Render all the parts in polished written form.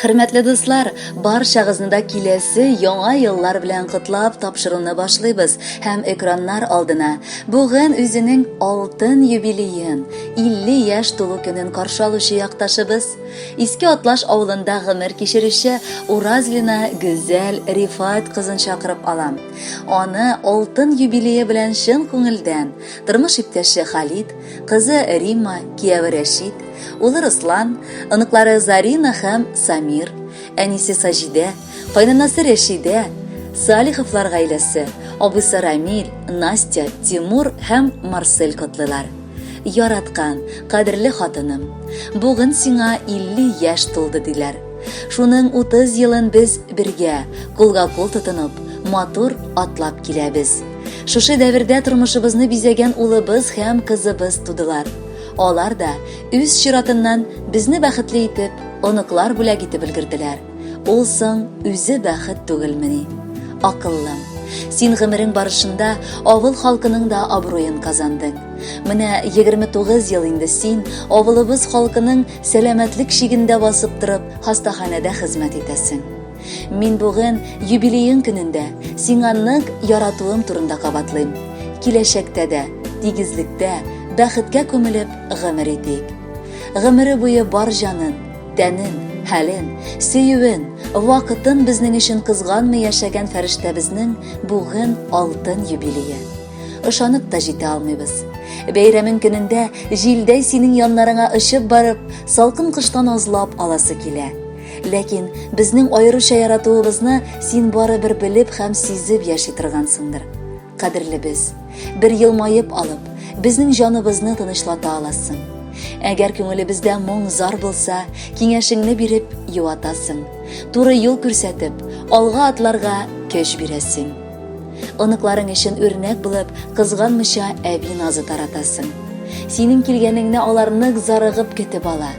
Хөрмәтле дуслар, барчагызны да киләсе яңа еллар белән котлап тапшыруны башлыйбыз һәм экраннар алдына бүген үзенең алтын юбилеен, 50 яшь тулу көнен каршы алучы якташыбыз, Иске Атлаш авылында гомер кичерүче Уразлина Гүзәл Рифат кызын чакырып алам. Аны алтын юбилее белән чын күңелдән тормыш иптәше Халид, кызы Римма, кияве Рәшит, Улы Руслан, оныклары Зарина һәм Самир, әнисе Саҗидә, кайнанасы Рәшидә, Салиховлар гаиләсе, абыйсы Рамил, Настя, Тимур һәм Марсель котлыйлар. Яраткан, кадерле хатыным, бүген сиңа 50 яшь тулды диләр. Шуның 30 елын без бергә, кулга-кул тотынып, матур атлап киләбез. Шушы дәвердә тормышыбызны бизәгән улыбыз һәм кызыбыз тудылар. Алар да үз чиратыннан безне бәхетле итеп, оныклар бүләк итеп өлгерделәр. Ул соң үзе бәхет түгелмени? Акыллым, син гомерең барышында авыл халкының да абруен казандың. Менә 29 ел инде син авылыбыз халкының сәламәтлек чигендә басып торып, хастаханәдә хезмәт итәсең. Мин бүген юбилеең көнендә сиңа нык яратуым турында кабатлыйм. Киләчәктә дә тигезлектә, бәхеткә күмелеп гомер итик. Гомере буе бар җанын, тәнен, хәлен, сөюен, вакытын безнең өчен кызганмый яшәгән фәрештәбезнең бүген алтын юбилее. Ышанып та җитә алмыйбыз. Бәйрәмең көнендә җилдәй синең яннарыңа очып барып, салкын кыштан азлап аласы килә. Ләкин безнең аеруча яратуыбызны син барыбер белеп һәм сизеп яши торгансыңдыр. Кадерлебез, бер елмаеп алып, безнең җаныбызны тынычлата аласың. Әгәр күңелебездә моң-зар булса, киңәшеңне биреп юатасың. Туры юл күрсәтеп, алга атларга көч бирәсең. Оныкларың өчен үрнәк булып, кызганмыйча әби назы таратасың. Синең килгәнеңне алар нык зарыгып көтеп ала.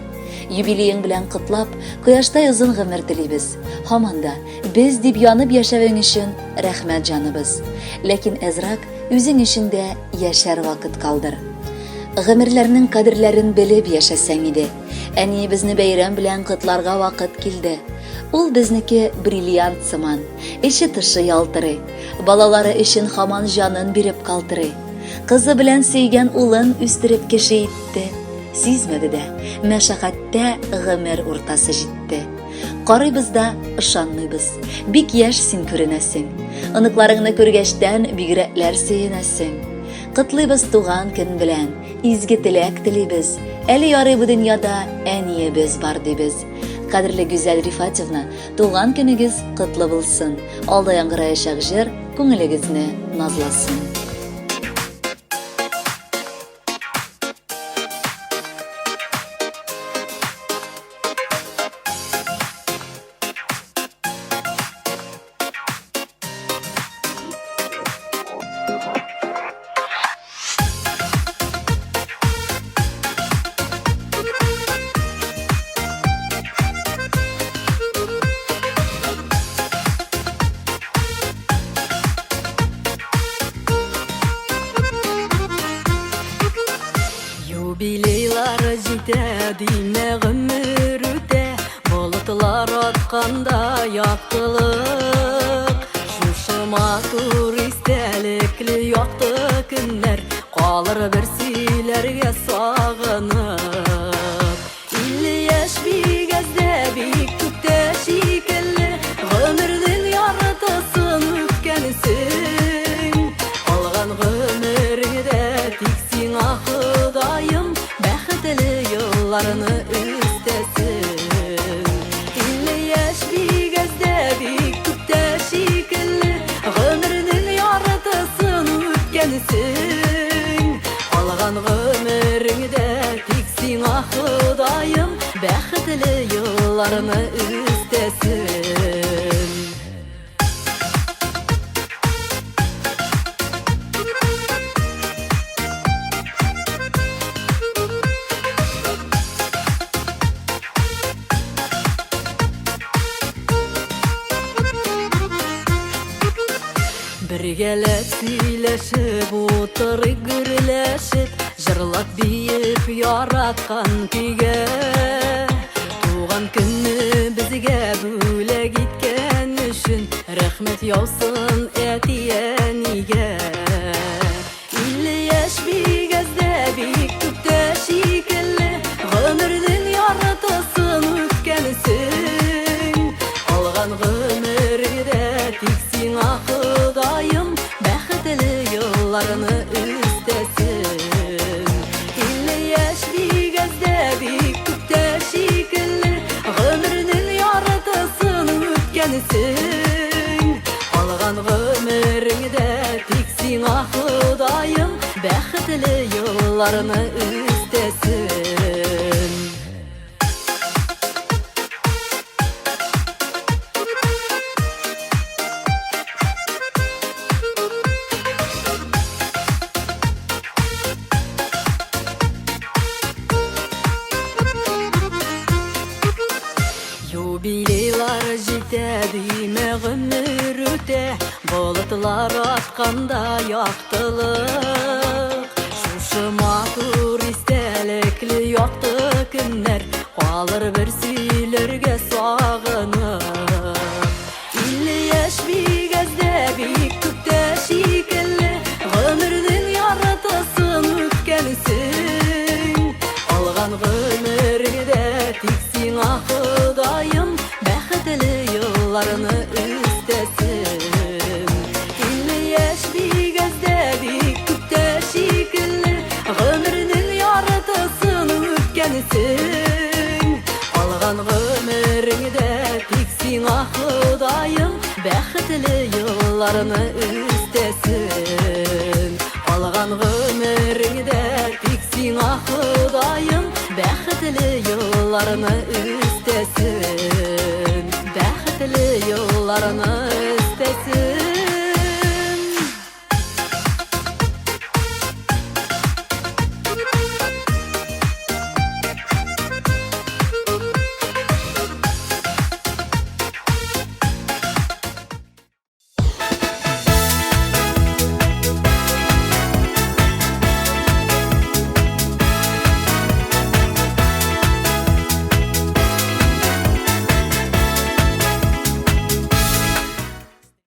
Юбилеең белән котлап, кояштай озын гомер телибез. Һаман да без дип янып яшәвең өчен рәхмәт җаныбыз. Ләкин әзрак үзең өчен дә яшәр вакыт калдыр. Гомерләрнең кадерләрен белеп яшәсәң иде. Әниебезне бәйрәм белән котларга вакыт килде. Ул безнеке бриллиант сыман, эче-тышы ялтырый. Балалары өчен һаман җанын биреп калтырый. Кызы белән сөйгән улын үстереп кеше итте. Сизмәде дә, мәшәкатьтә гомер уртасы җитте. Карыйбыз да, ышанмыйбыз. Бик яшь син күренәсең. Оныкларыңны күргәчтән бигрәкләр сөенәсең. Котлыйбыз туган көн белән, изге теләк телибез. Әле ярый бу дөньяда әниебез бар дибез. Кадерле Гүзәл Рифатевна, туган көнегез котлы булсын. Алда яңгыраячак җыр күңелегезне назласын. Юбилейлар җитә, димә гомер үтә, Болытлар атканда яктылык. Шушы матур истәлекле якты көннәр Калыр бер сөйләргә сагынып. 50 яшь бик әз дә, бик күп тә шикелле, Гомернең яртысын үткәнсең. Калган гомереңдә тик сиңа Ходаем Бәхетле елларны өстәсен. 50 яшь бик әз дә, бик күп тә шикелле, Гомернең яртысын үткәнсең. Калган гомереңдә тик сиңа Ходаем бәхетле елларны өстәсен. Бергәләп сөйләшеп утырыйк гөрләшеп, җырлап биеп яраткан көйгә. Туган көнне безгә яусын әти-әнигә. 50 яшь бик әз дә, бик күп тә шикелле, гомернең яртысын үткәнсең. Калган гомергә тик сиңа Ходаем бәхетле елларны өстәсен. 50 яшь бик әз дә, бик күп тә шикелле, гомернең яртысын үткәнсең. Калган гомереңдә тик сиңа Ходаем бәхетле елларны өстәсен. Юбилейлар җитә, димә, гомер үтә, болытлар атканда яктылык. Шушы матур истәлекле якты көннәр калыр бер сөйләргә сагынып. 50 яшь бик әз дә, бик күп тә шикелле, гомернең яртысын үткәнсең. Калган гомергә тик сиңа Ходаем бәхетле елларны өстәсен. 50 яшь бик әз дә, бик күп тә шикелле, гомернең яртысын үткәнсең. Калган гомереңдә тик сиңа Ходаем бәхетле елларны өстәсен. Калган гомереңдә тик сиңа Ходаем бәхетле елларны өстәсен. Бәхетле елларны.